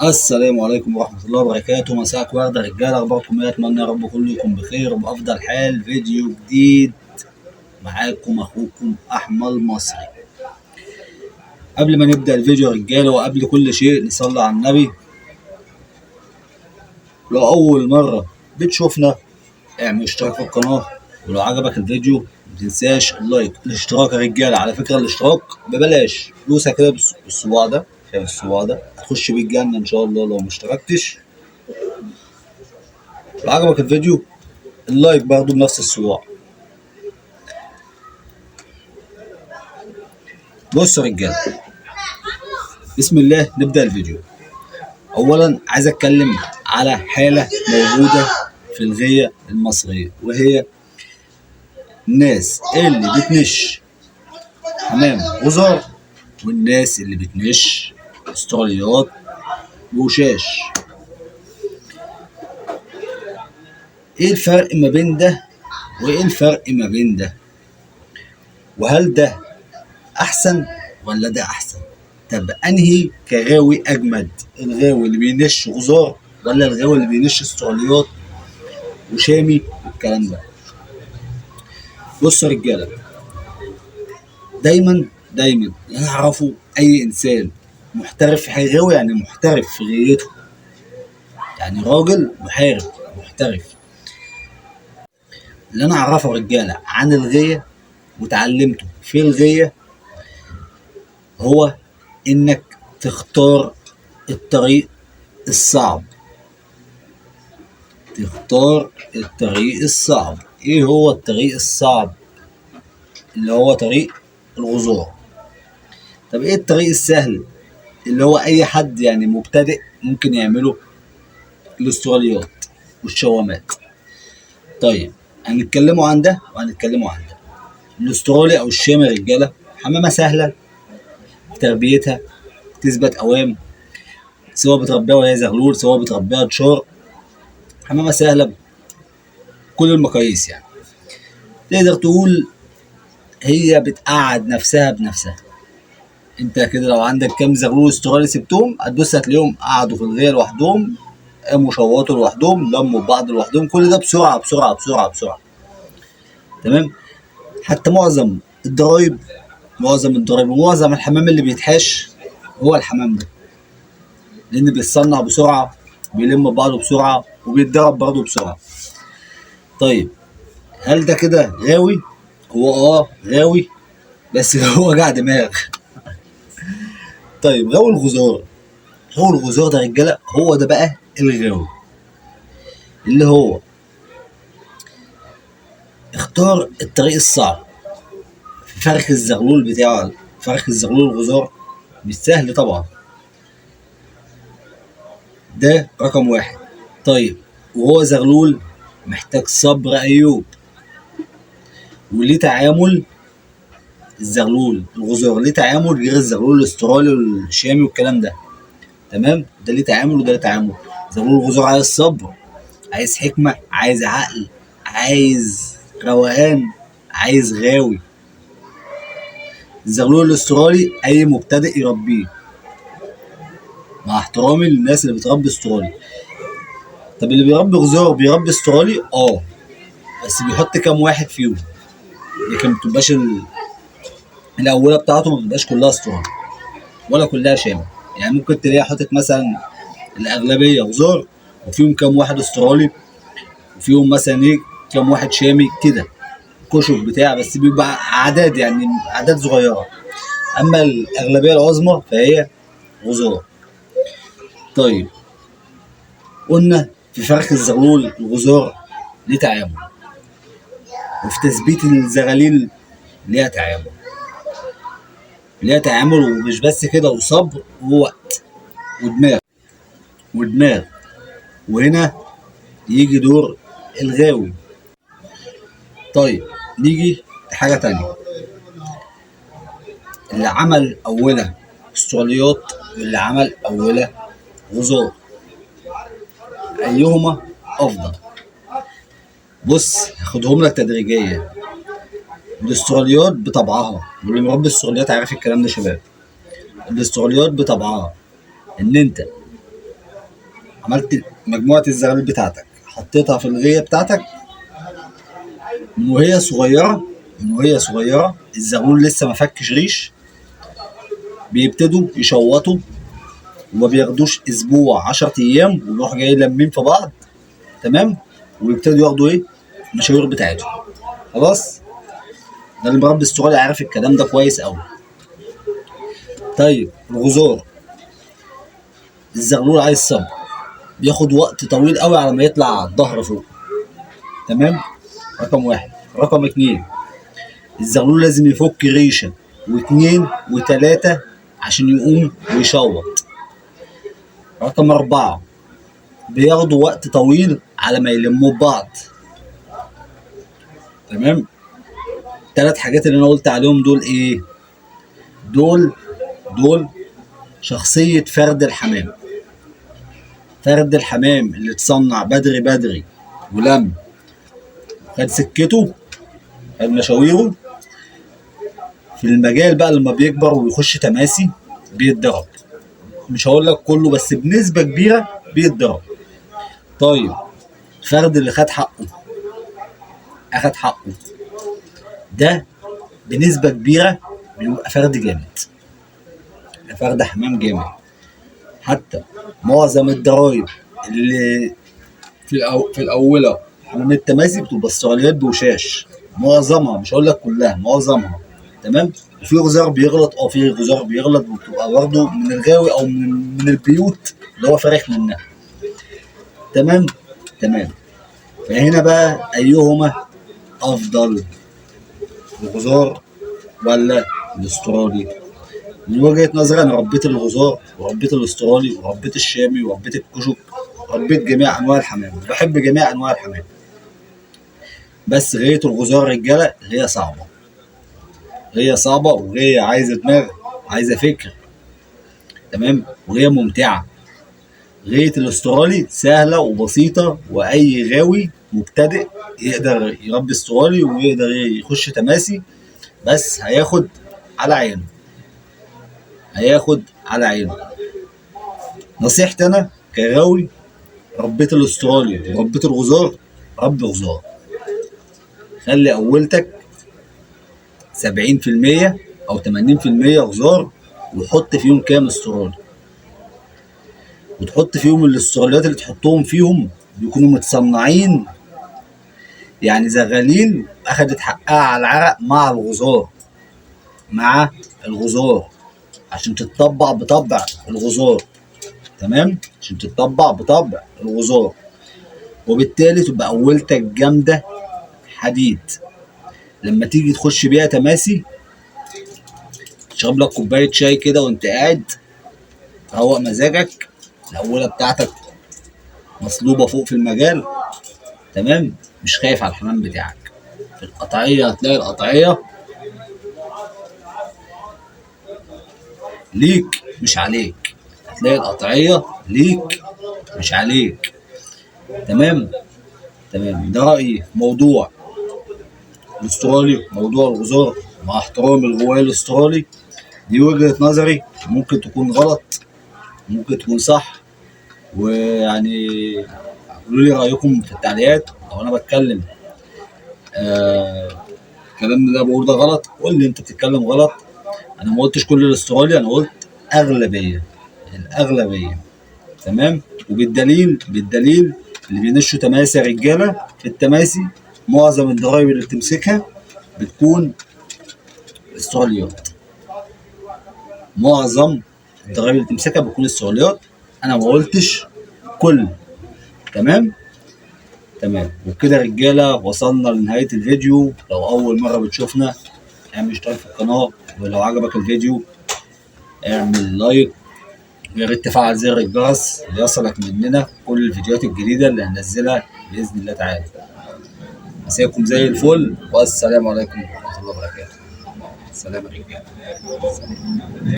السلام عليكم ورحمة الله وبركاته. مساك وردة رجالة، أخباركم إيه؟ أتمنى يا رب كله يكون بخير وبأفضل حال. فيديو جديد معاكم أخوكم أحمد المصري. قبل ما نبدأ الفيديو يا رجالة وقبل كل شيء نصلي على النبي. لو أول مرة بتشوفنا اعمل اشتراك في القناة، ولو عجبك الفيديو متنساش ال like الاشتراك يا رجالة. على فكرة الاشتراك ببلاش، فلوسها كده بالصباع ده، شايف الصباع ده؟ هتخش بيه الجنة إن شاء الله لو ما اشتركتش. لو عجبك الفيديو ال like برضو بنفس الصباع. بصوا يا رجالة، بسم الله نبدأ الفيديو. أولا عايز أتكلم على حالة موجودة في الغية المصرية، وهي الناس اللي بتنش حمام غزار والناس اللي بتنش استراليات وشاش. ايه الفرق ما بين ده وايه الفرق ما بين ده؟ وهل ده احسن ولا ده احسن؟ طب انهي كغاوي اجمد، الغاوي اللي بينش غزار ولا الغاوي اللي بينش استراليات وشامي والكلام ده؟ بصوا يا رجاله، دايما دايما اللي انا اعرفه اي انسان محترف في حاجة، غاوي يعني محترف في غايته، يعني راجل محارب محترف. اللي انا اعرفه يا رجاله عن الغيه وتعلمته في الغيه هو انك تختار الطريق الصعب. تختار الطريق الصعب. ايه هو الطريق الصعب؟ اللي هو طريق الغزار. طب ايه الطريق السهل اللي هو اي حد يعني مبتدئ ممكن يعمله؟ الاستراليات والشوامات. طيب هنتكلموا عن ده وهنتكلموا عن ده. الاسترالي او الشامي يا رجاله حمامه سهلة في تربيتها، تثبت اوام، سواء بتربيها وهي زغلول سواء بتربيها تشار، حمامه سهلة بكل المقاييس. يعني تقدر تقول هي بتقعد نفسها بنفسها. انت كده لو عندك كام زغلول استرالي سبتهم هتبص هتلاقيهم قعدوا في الغيه لوحدهم، قاموا شوطوا لوحدهم، لموا بعض لوحدهم، كل ده بسرعة بسرعة بسرعة بسرعة. تمام. حتى معظم الضرايب، معظم الضرايب ومعظم الحمام اللي بيتحاش هو الحمام ده، لان بيتصنع بسرعة، بيلم بعضه بسرعة، وبيتضرب برضه بسرعة. طيب هل ده كده غاوي؟ هو غاوي بس هو وجع دماغ. طيب غاوي الغزار، غاوي الغزار ده يا رجاله هو ده بقى الغاوي، اللي هو اختار الطريق الصعب. فرخ الزغلول بتاعه، فرخ الزغلول الغزار مش سهل طبعا، ده رقم واحد. طيب وهو زغلول محتاج صبر ايوب، وليه تعامل. الزغلول الغزار ليه تعامل غير الزغلول الاسترالي والشامي والكلام ده. تمام، ده ليه تعامل وده ليه تعامل. زغلول الغزار عايز صبر، عايز حكمة، عايز عقل، عايز روقان، عايز غاوي. الزغلول الاسترالي اي مبتدئ يربيه، مع احترامي للناس اللي بتربي استرالي. طب اللي بيربي غزار بيربي استرالي؟ بس بيحط كام واحد فيهم، لكن ما بتبقاش الاولى بتاعته ما بتبقاش كلها استرالي ولا كلها شامي. يعني ممكن تلاقيها حاطط مثلا الاغلبية غزار وفيهم كام واحد استرالي، وفيهم مثلا ايه كام واحد شامي كده، كشك بتاع، بس بيبقى اعداد، يعني اعداد صغيرة. اما الاغلبية العظمى فهي غزار. طيب قلنا في فرخ الزغلول الغزار ليه تعامل، وفي تثبيت الزغاليل ليها تعامل، ليها تعامل. ومش بس كده، وصبر ووقت ودماغ ودماغ. وهنا يجي دور الغاوي. طيب نيجي لحاجة تانية، اللي عمل أولها استراليات واللي عمل أولها غزار، أيهما أفضل؟ بص هاخدهم لك تدريجيا. الاستراليات بطبعها، واللي مربي استراليات عارف الكلام ده يا شباب، الاستراليات بطبعها ان انت عملت مجموعة الزغاليل بتاعتك، حطيتها في الغيه بتاعتك من وهي صغيرة، من وهي صغيرة الزغلول لسه ما فكش ريش، بيبتدوا يشوطوا وما بياخدوش اسبوع 10 ايام ويروحوا جايين لمين في بعض، تمام؟ ويبتدوا ياخدوا ايه؟ المشاوير بتاعتهم. خلاص؟ ده اللي مربي استرالي عارف الكلام ده كويس قوي. طيب الغزار، الزغلول عايز صبر، بياخد وقت طويل قوي على ما يطلع على الظهر فوق، تمام؟ رقم واحد. رقم اتنين، الزغلول لازم يفك ريشه واتنين وتلاتة عشان يقوم ويشوط. رقم 4، بياخدوا وقت طويل على ما يلموا ببعض، تمام؟ 3 حاجات اللي انا قلت عليهم دول ايه؟ دول شخصية فرد الحمام. فرد الحمام اللي اتصنع بدري بدري ولم خد سكته، خد مشاويره في المجال بقى، لما بيكبر ويخش تماسي بيتضرب. مش هقول لك كله بس بنسبة كبيرة بيتضرب. طيب الفرد اللي خد حقه، اخد حقه ده بنسبة كبيرة بيبقى فرد جامد، فرد حمام جامد. حتى معظم الضرايب اللي في الأولى حمام التماسي بتبقى استراليات بوشاش، معظمها، مش هقول لك كلها، معظمها، تمام؟ وفي غزار بيغلط، في غزار بيغلط وبتبقى برضه من الغاوي او من البيوت اللي هو فارخ منها، تمام؟ تمام. فهنا بقى ايهما افضل، الغزار ولا الاسترالي؟ من وجهة نظري انا ربيت الغزار وربيت الاسترالي وربيت الشامي وربيت الكشك، ربيت جميع انواع الحمام، بحب جميع انواع الحمام، بس غاية الغزار رجالة غاية صعبة، غاية صعبة وغاية عايزة دماغ، عايزة فكر، تمام؟ وغاية ممتعة. غاية الاسترالي سهلة وبسيطة، وأي غاوي مبتدئ يقدر يربي استرالي ويقدر يخش تماسي، بس هياخد على عينه، هياخد على عينه. نصيحتي أنا كغاوي، ربيت الاسترالي وربيت الغزار، ربي غزار، خلي أولتك 70% أو 80% غزار، وحط فيهم كام استرالي، وتحط فيهم الاستراليات اللي تحطهم فيهم بيكونوا متصنعين، يعني زغاليل اخدت حقها على العرق مع الغزار، مع الغزار عشان تتطبع بطبع الغزار، تمام؟ عشان تتطبع بطبع الغزار، وبالتالي تبقى اولتك جامدة حديد. لما تيجي تخش بيها تماسي، تشرب لك كوباية شاي كده وانت قاعد، تروق مزاجك، الاولى بتاعتك مصلوبه فوق في المجال، تمام؟ مش خايف على الحمام بتاعك. في القطعية هتلاقي القطعية ليك مش عليك، هتلاقي القطعية ليك مش عليك، تمام؟ تمام. ده رايي في موضوع الاسترالي، موضوع الغزار، مع احترامي الغواية الاسترالي. دي وجهة نظري، ممكن تكون غلط ممكن تكون صح، ويعني قولوا لي رأيكم في التعليقات. لو انا بتكلم الكلام ده بقول ده غلط، قول لي انت بتتكلم غلط. انا ما قلتش كل الاسترالي، انا قلت اغلبية، الاغلبية، تمام؟ وبالدليل، بالدليل اللي بينشوا تماسي يا رجالة، في التماسي معظم الضرايب اللي بتمسكها بتكون استراليات، معظم الضرايب اللي بتمسكها بتكون استراليات. انا ما قلتش كل، تمام؟ تمام. وبكده يا رجاله وصلنا لنهاية الفيديو. لو اول مرة بتشوفنا اعمل اشتراك في القناة، ولو عجبك الفيديو اعمل لايك، ويا ريت تفعل زر الجرس ليصلك مننا كل الفيديوهات الجديدة اللي هنزلها باذن الله تعالى. مساكم زي الفل، والسلام عليكم ورحمة الله وبركاته. سلام يا رجاله. سلام.